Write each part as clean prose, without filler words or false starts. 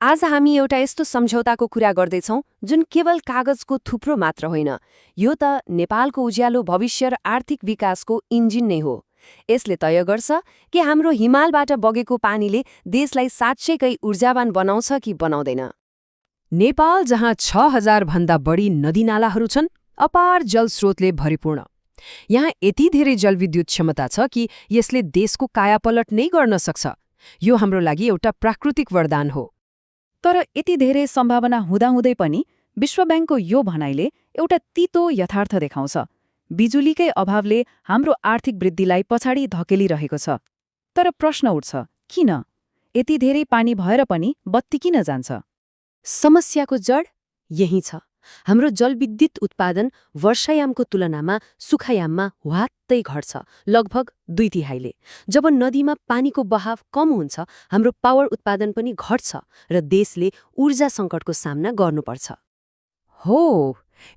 आज हामी एउटा यस्तो सम्झौताको कुरा गर्दैछौँ जुन केवल कागजको थुप्रो मात्र होइन, यो त नेपालको उज्यालो भविष्य र आर्थिक विकासको इन्जिन नै हो। यसले तय गर्छ कि हाम्रो हिमालबाट बगेको पानीले देशलाई साँच्चैकै ऊर्जावान बनाउँछ कि बनाउँदैन। नेपाल जहाँ 6000 भन्दा बढी नदीनालाहरू छन्, अपार जलस्रोतले भरिपूर्ण। यहाँ यति धेरै जलविद्युत क्षमता छ कि यसले देशको कायापलट नै गर्न सक्छ। यो हाम्रो लागि एउटा प्राकृतिक वरदान हो। तर यति धेरै सम्भावना हुँदाहुँदै पनि विश्व ब्याङ्कको यो भनाइले एउटा तीतो यथार्थ देखाउँछ। बिजुलीकै अभावले हाम्रो आर्थिक वृद्धिलाई पछाडि धकेलिरहेको छ। तर प्रश्न उठ्छ, किन? यति धेरै पानी भएर पनि बत्ती किन जान्छ? समस्याको जड यही छ। हाम्रो जलविद्युत उत्पादन वर्षायामको तुलनामा सुखायाममा ह्वात्तै घट्छ, लगभग 2/3। जब नदीमा पानीको बहाव कम हुन्छ, हाम्रो पावर उत्पादन पनि घट्छ र देशले ऊर्जा सङ्कटको सामना गर्नुपर्छ। हो,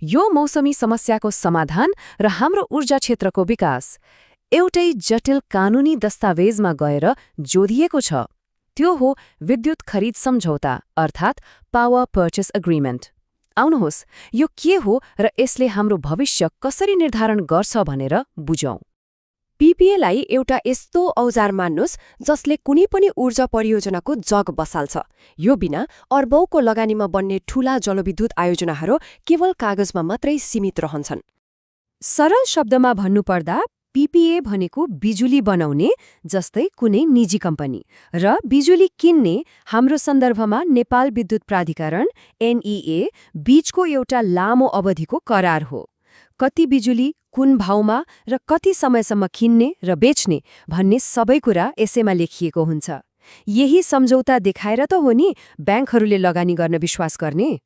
यो मौसमी समस्याको समाधान र हाम्रो ऊर्जा क्षेत्रको विकास एउटै जटिल कानुनी दस्तावेजमा गएर जोडिएको छ। त्यो हो विद्युत खरिद सम्झौता, अर्थात् पावर पर्चेस एग्रिमेन्ट। आउनुहोस्, यो के हो र यसले हाम्रो भविष्य कसरी निर्धारण गर्छ भनेर बुझौँ। पीपीएलाई एउटा यस्तो औजार मान्नुहोस् जसले कुनै पनि ऊर्जा परियोजनाको जग बसाल्छ। यो बिना अर्बौंको लगानीमा बन्ने ठूला जलविद्युत आयोजनाहरू केवल कागजमा मात्रै सीमित रहन्छन्। सरल शब्दमा भन्नुपर्दा पीपीए भनेको बिजुली बनाउने जस्तै कुनै निजी कम्पनी र बिजुली किन्ने, हाम्रो सन्दर्भमा नेपाल विद्युत प्राधिकरण एनईए बीचको एउटा लामो अवधिको करार हो। कति बिजुली, कुन भाउमा र कति समयसम्म किन्ने र बेच्ने भन्ने सबै कुरा यसैमा लेखिएको हुन्छ। यही सम्झौता देखाएर त हो नि ब्याङ्कहरूले लगानी गर्न विश्वास गर्ने।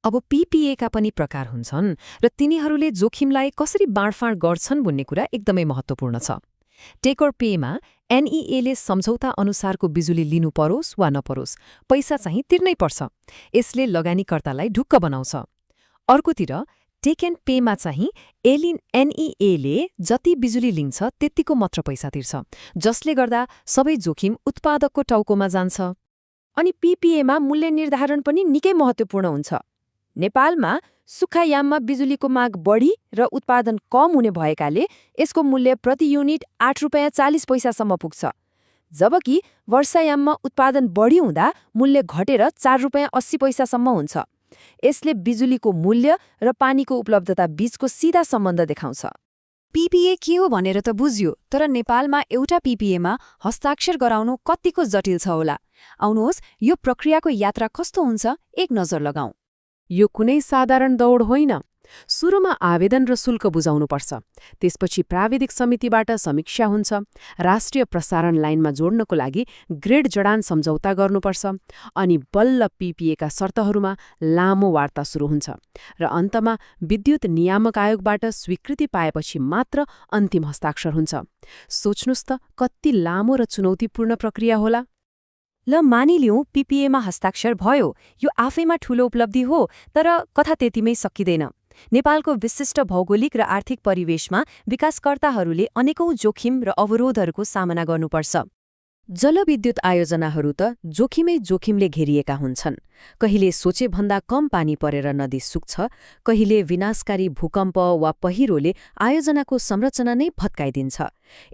अब पीपीएका पनि प्रकार हुन्छन् र तिनीहरूले जोखिमलाई कसरी बाँडफाँड गर्छन् भन्ने कुरा एकदमै महत्त्वपूर्ण छ। टेक अर पेमा एनईएले सम्झौता अनुसारको बिजुली लिनु परोस् वा नपरोस्, पैसा चाहिँ तिर्नै पर्छ। यसले लगानीकर्तालाई ढुक्क बनाउँछ। अर्कोतिर टेक एन्ड पेमा चाहिँ एनईएले जति बिजुली लिन्छ त्यतिको मात्र पैसा तिर्छ, जसले गर्दा सबै जोखिम उत्पादकको टाउकोमा जान्छ। अनि पीपीएमा मूल्य निर्धारण पनि निकै महत्त्वपूर्ण हुन्छ। नेपालमा सुखायाममा बिजुलीको माग बढी र उत्पादन कम हुने भएकाले यसको मूल्य प्रति युनिट 8 रुपैयाँ 40 पैसासम्म पुग्छ। जबकि वर्षायाममा उत्पादन बढी हुँदा मूल्य घटेर 4 रुपैयाँ 80 पैसासम्म हुन्छ। यसले बिजुलीको मूल्य र पानीको उपलब्धता बीचको सीधा सम्बन्ध देखाउँछ। पीपीए के हो भनेर त बुझ्यो, तर नेपालमा एउटा पीपीएमा हस्ताक्षर गराउनु कतिको जटिल छ होला। आउनुहोस्, यो प्रक्रियाको यात्रा कस्तो हुन्छ एक नजर लगाउँ। यो कुनै साधारण दौड होइन। सुरुमा आवेदन र शुल्क बुझाउनुपर्छ। त्यसपछि प्राविधिक समितिबाट समीक्षा हुन्छ। राष्ट्रिय प्रसारण लाइनमा जोड्नको लागि ग्रिड जडान सम्झौता गर्नुपर्छ। अनि बल्ल पीपीएका शर्तहरूमा लामो वार्ता सुरु हुन्छ र अन्तमा विद्युत नियामक आयोगबाट स्वीकृति पाएपछि मात्र अन्तिम हस्ताक्षर हुन्छ। सोच्नुस् त कति लामो र चुनौतीपूर्ण प्रक्रिया होला। ल मानिलिउँ पीपीएमा हस्ताक्षर भयो, यो आफैमा ठूलो उपलब्धि हो, तर कथा त्यतिमै सकिँदैन। नेपालको विशिष्ट भौगोलिक र आर्थिक परिवेशमा विकासकर्ताहरूले अनेकौं जोखिम र अवरोधहरूको सामना गर्नुपर्छ। जलविद्युत आयोजनाहरू त जोखिमले घेरिएका हुन्छन्। कहिले सोचेभन्दा कम पानी परेर नदी सुक्छ, कहिले विनाशकारी भूकम्प वा पहिरोले आयोजनाको संरचना नै भत्काइदिन्छ।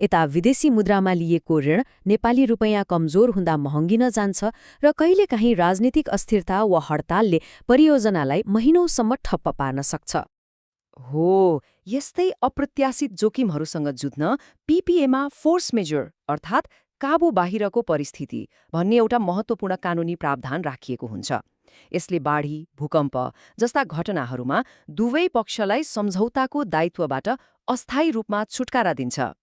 यता विदेशी मुद्रामा लिएको ऋण नेपाली रुपैयाँ कमजोर हुँदा महँगिन जान्छ र कहिलेकाहीँ राजनीतिक अस्थिरता वा हडतालले परियोजनालाई महिनौसम्म ठप्प पार्न सक्छ। हो, यस्तै अप्रत्याशित जोखिमहरूसँग जुझ्न पीपीएमा फोर्स मेजर अर्थात् काबु बाहिरको परिस्थिति भन्ने एउटा महत्त्वपूर्ण कानुनी प्रावधान राखिएको हुन्छ। यसले बाढी, भूकम्प जस्ता घटनाहरूमा दुवै पक्षलाई सम्झौताको दायित्वबाट अस्थायी रूपमा छुटकारा दिन्छ।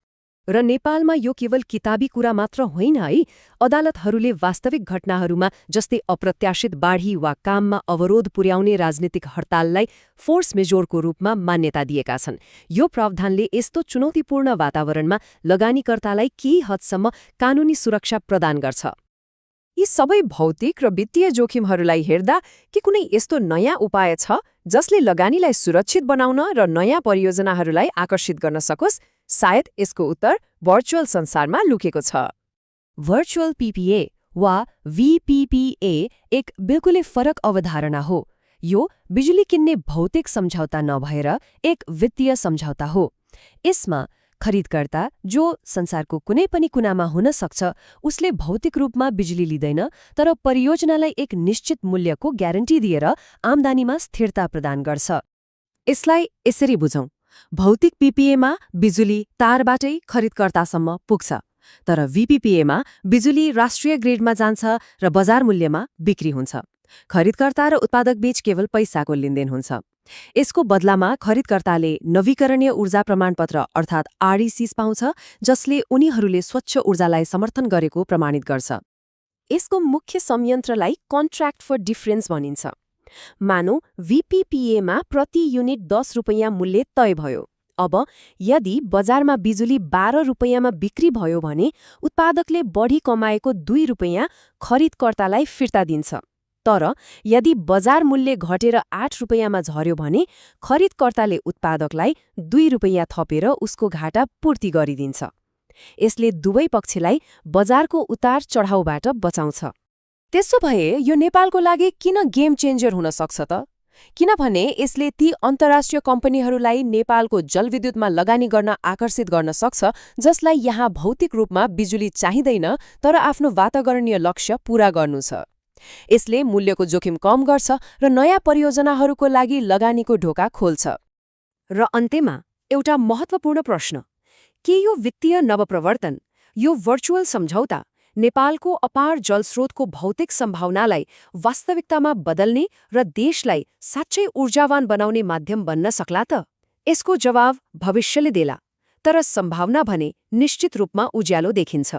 र नेपालमा यो केवल किताबी कुरा मात्र होइन है। अदालतहरूले वास्तविक घटनाहरूमा जस्तै अप्रत्याशित बाढी वा काममा अवरोध पुर्याउने राजनीतिक हडताललाई फोर्स मेजोरको रूपमा मान्यता दिएका छन्। यो प्रावधानले यस्तो चुनौतीपूर्ण वातावरणमा लगानीकर्तालाई केही हदसम्म कानुनी सुरक्षा प्रदान गर्छ। यी सबै भौतिक र वित्तीय जोखिमहरूलाई हेर्दा के कुनै यस्तो नयाँ उपाय छ जसले लगानीलाई सुरक्षित बनाउन र नयाँ परियोजनाहरूलाई आकर्षित गर्न सकोस्? सायद यसको उत्तर भर्चुअल संसारमा लुकेको छ। भर्चुअल पीपीए वा VPPA एक बिल्कुलै फरक अवधारणा हो। यो बिजुली किन्ने भौतिक सम्झौता नभएर एक वित्तीय सम्झौता हो। यसमा खरिदकर्ता, जो संसारको कुनै पनि कुनामा हुन सक्छ, उसले भौतिक रूपमा बिजुली लिँदैन, तर परियोजनालाई एक निश्चित मूल्यको ग्यारेन्टी दिएर आम्दानीमा स्थिरता प्रदान गर्छ। यसलाई यसरी बुझौं। भौतिक PPAमा बिजुली तारबाटै खरिदकर्तासम्म पुग्छ, तर VPPAमा बिजुली राष्ट्रिय ग्रिडमा जान्छ र बजार मूल्यमा बिक्री हुन्छ। खरिदकर्ता र उत्पादक बीच केवल पैसाको लेनदेन हुन्छ। यसको बदलामा खरिदकर्ताले नवीकरणीय ऊर्जा प्रमाणपत्र अर्थात् RECs पाउँछ, जसले उनीहरूले स्वच्छ ऊर्जालाई समर्थन गरेको प्रमाणित गर्छ। यसको मुख्य संयन्त्रलाई कन्ट्र्याक्ट फर डिफरेन्स भनिन्छ। मानौ VPPAमा प्रति युनिट 10 रुपैयाँ मूल्य तय भयो। अब यदि बजारमा बिजुली 12 रुपैयाँमा बिक्री भयो भने उत्पादकले बढी कमाएको 2 रुपैयाँ खरिदकर्तालाई फिर्ता दिन्छ। तर यदि बजार मूल्य घटेर 8 रुपैयाँमा झर्यो भने खरिदकर्ताले उत्पादकलाई 2 रुपैयाँ थपेर उसको घाटा पूर्ति गरिदिन्छ। यसले दुवै पक्षलाई बजारको उतार चढाउबाट बचाउँछ। त्यसो भए यो नेपालको लागि किन गेम चेन्जर हुन सक्छ त? किनभने यसले ती अन्तर्राष्ट्रिय कम्पनीहरूलाई नेपालको जलविद्युतमा लगानी गर्न आकर्षित गर्न सक्छ, जसलाई यहाँ भौतिक रूपमा बिजुली चाहिँदैन तर आफ्नो वातावरणीय लक्ष्य पूरा गर्नु छ। यसले मूल्यको जोखिम कम गर्छ र नयाँ परियोजनाहरूको लागि लगानीको ढोका खोल्छ। र अन्त्यमा एउटा महत्त्वपूर्ण प्रश्न, के यो वित्तीय नवप्रवर्तन, यो भर्चुअल सम्झौता नेपालको अपार जलस्रोतको भौतिक सम्भावनालाई वास्तविकतामा बदल्ने र देशलाई साँच्चै ऊर्जावान बनाउने माध्यम बन्न सक्ला त? यसको जवाब भविष्यले देला, तर सम्भावना भने निश्चित रूपमा उज्यालो देखिन्छ।